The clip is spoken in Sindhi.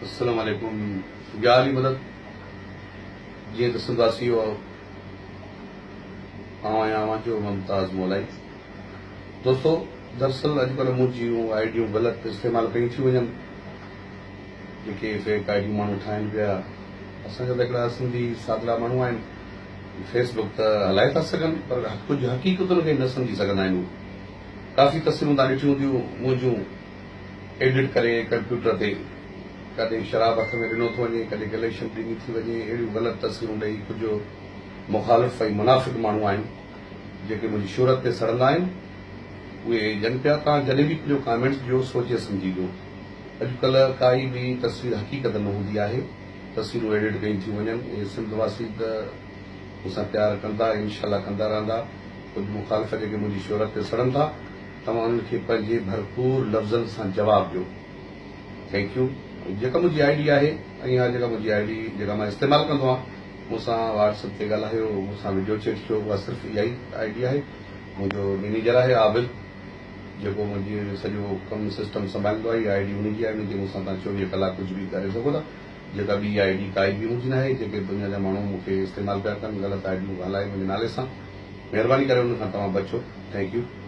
السلام عليڪم يا علي مدد جيئن ته سنڌ واسيو آئون آهيان اوهان جو ممتاز مولائي دوستو دراصل اڄڪلهه منهنجيون آئيڊيون غلط استعمال ڪيون ٿيون وڃن جيڪي فيڪ آئيڊيون ماڻهو ٺاهن پيا اسان جا ته هڪڙا سنڌي سادڙا ماڻهو آهن فيس بڪ ته هلائي ٿا سگهن پر ڪجهه حقيقتن کي نه سمجهي سگهندا آهن ڪافي تصويرون تان ڏٺيون هونديون منهنجون ايڊٽ ڪري ڪمپيوٽر تي ڪڏهن شراب هٿ ۾ ڏنو ٿو وڃي، ڪڏهن ڪليشن ڏني ٿي وڃي، اهڙيون غلط تصويرون ڏئي ڪجهه مخالف ۽ منافق ماڻهو آهن جيڪي منهنجي شهرت تي سڙندا آهن اهي ڏين پيا توهان جڏهن به پنهنجو ڪامينٽس ڏيو سوچي سمجهي ڏيو اڄڪلهه ڪائي به تصوير حقيقت نه هوندي آهي تصويرون ايڊٽ ڪيون ٿيون وڃن اهي سنڌ واسي ته مون سان پيار ڪندا انشاء الله ڪندا رهندا ڪجهه مخالف جيڪي منهنجي شهرت تي سڙن ٿا توهان انهن کي پنهنجي ڀرپور لفظن سان جواب ڏيو. Thank you جيڪا منهنجي I D آهي ۽ اها جيڪا منهنجي I D جيڪا مان استعمال ڪندو آهيان مون سان واٽس اپ تي ڳالهايو مون سان وڊيو چيٽ ٿيو اها صرف اها ئي I D آهي منهنجو مينيجر آهي عابد جيڪو منهنجي سڄو ڪم سسٽم سنڀاليندو آهي اها I D ان جي آهي ان تي مون سان توهان 24 ڪلاڪ ڪجهه به ڪري سگهو ٿا جيڪا ٻي I D ڪائي به منهنجي ناهي جيڪي دنيا جا ماڻهو مون کي استعمال پيا ڪن غلط I ڊيون هلائي منهنجي نالي سان مهرباني ڪري ان کان توهان بچو thank you.